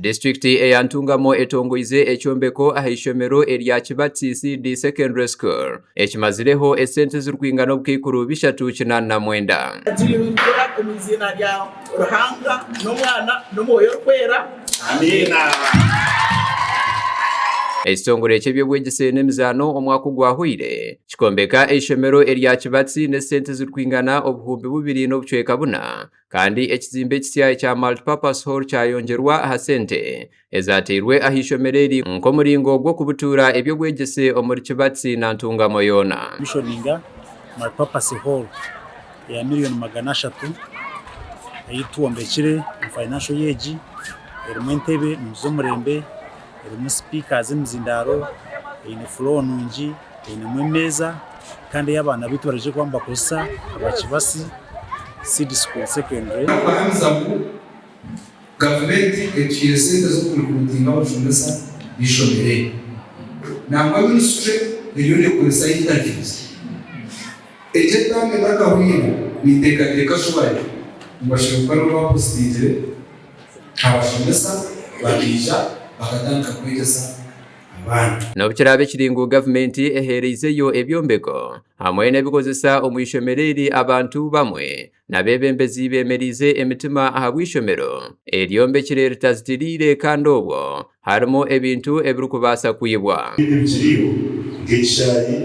Disiturikiti eya Ntungamo etongoize ekyombeko aha ishomero erya Kibatsi CD Secondary School ekimazireho esente ezirikwingana obukaikuru 389. Tugikora omu iziina rya Ruhanga n'Omwana n'Omwoyo Orikwera. Amiina. Ekitongore ky'eby'obwegyese n'emizaano omwaka ogwahweire kikombeka eishomero erya Kibatsi n'esente ezirikwingana 2004 kandi ekizimbe ekisya ekya Multipurpose Hall kyayongyerwa aha sente ezateirwe aha ishomero eri nk'omuringo gw'okubutuura eby'obwegyese omuri Kibatsi na Ntungamo yoona. Commissioninga Multipurpose Hall eya miriyoni 300 ei twombekire omu financial year egi erimu entebe nungi z'omurembe, erimu sipiika z'emizindaaro, eine floor nungi, einemu emeeza kandi ei abaana baitu baraije kuba nibakozesa aba Kibasi Seed School Secondary. Arikubahamiza ngu gavumenti etuhaire sente z'okurikurutinga abashomesa b'eishomero eri. Nangwa minisitule eriyo nekoresa interviews. Egi etaamu etakahwire ninteekateeka surely ngu bashemereire kuba nibo baapositingire abashomesa bakaija bakatandika kwegyesa abaana. N'obu kiraabe kiri ngu gavumenti eheereizeyo ebyombeko hamwe n'ebikozesa omu ishomero eri abantu bamwe n'abeebembezi beemereize emitima ahabw'eishomero eryombekire ritazitiriire kandi obwo harimu ebintu ebirikubaasa kwibwa. Ebindi ebikiriyo nk'ekishaayi,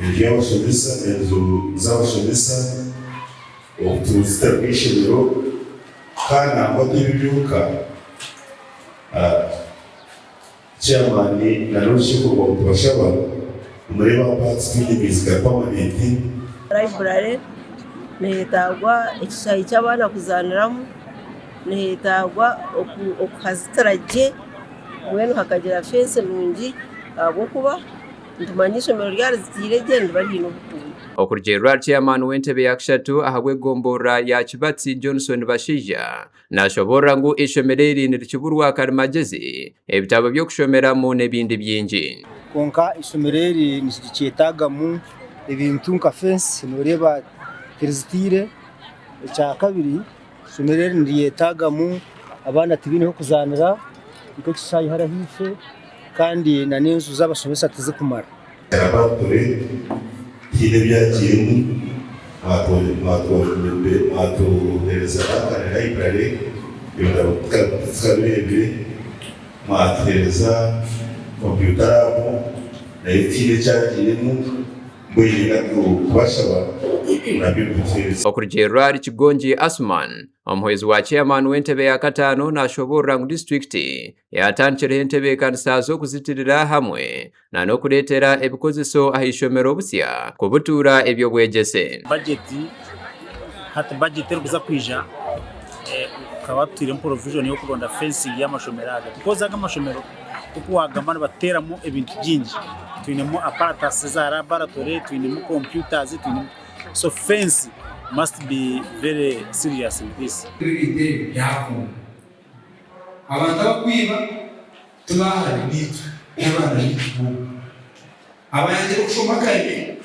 enju y'abashomesa, enju z'abashomesa, obutuuzi bw'eishomero kandi nangwa t'ebyo byonka, Chairman na n'orukiiko rwawe tubashaba mureebe ahu parts twine amaizi ga permanent. Library nihetaagwa ekishaayi ky'abaana kuzaaniramu, nihetaagwa okuhazitira gye mbwenu hakagira fensi nungi ahabw'okuba nitumanya eishomero ryarizitiire gye niriba riine obukuumi. Okurugiirira ahari Chairman w'entebe ya kashatu ahabw'egomborora ya Kibatsi, Johnson Bashaija, Nashoboorora ngu eishomero eri nirikiburwa karimagyezi, ebitabo by'okushomeramu n'ebindi bingi. Kwonka eishomero eri nikiryetagamu ebintu nka fensi noreeba terizitiire, ekyakabiri eishomero eri niryetagamu abaana tibaine ah'okuzaanira nk'ekishaayi hariya ahaifo kandi n'enju z'abashomesa tizikumara. Laboratory tihaine ebyagiiremu, mwatuheereza na library ebitabo tikabireebire, mwatuheereza computer lab nayo tihaine ekyagiiremu mbwenu niinyenda kubashaba ngu nabyo mubituheereze. Okurugiirira ahari Kigongi Asuman, omuhwezi wa chairman w'entebe ya kataano nashoboorora ngu disiturikiti yaatandikireho entebeekanisa z'okuzitirira hamwe na n'okureetera ebikozeso aha ishomero busya kubutuura eby'obwegyese. Bajeti, hati bajeti erikuza kwija tukaba tutairemu provision y'okuronda fencing y'amashomero aga because aga amashomero nk'oku waagamba nibateeramu ebintu bingi, twinemu apparatus eza laboratory, twinemu computers, twinemu so fence must be very serious in this. Ebintu ebi byakunda. Abantu abakwiba tibahari naitwe n'abaana baitu bonka. Abayangire kushoma kare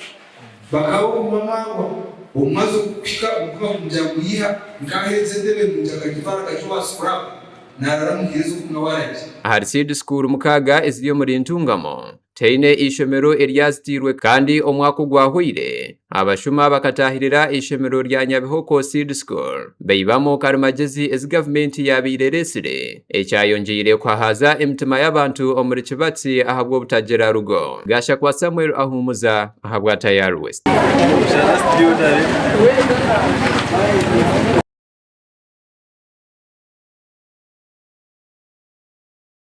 bakaba okumwe amaarwa, omumazi ogukuhika omuka bakamugira ngu yiha nk'aheereza entebe nungi akagitwara akagiha owa scrap narara amuheereza okumwe waragi. Ahari Seed School mukaaga eziri omuri Ntungamo, Tihaine eishomero eryazitiirwe kandi omwaka ogwahweire, abashuma bakataahirira eishomero rya Nyabihoko Seed School baibamu karimagyezi ezi gavumenti yaabaire ereetsire ekyayongyeire kuhahaaza emitima y'abantu omuri Kibatsi ahabw'obutagira rugo. Gashakwa Samuel Ahumuza ahabwa Tayari West.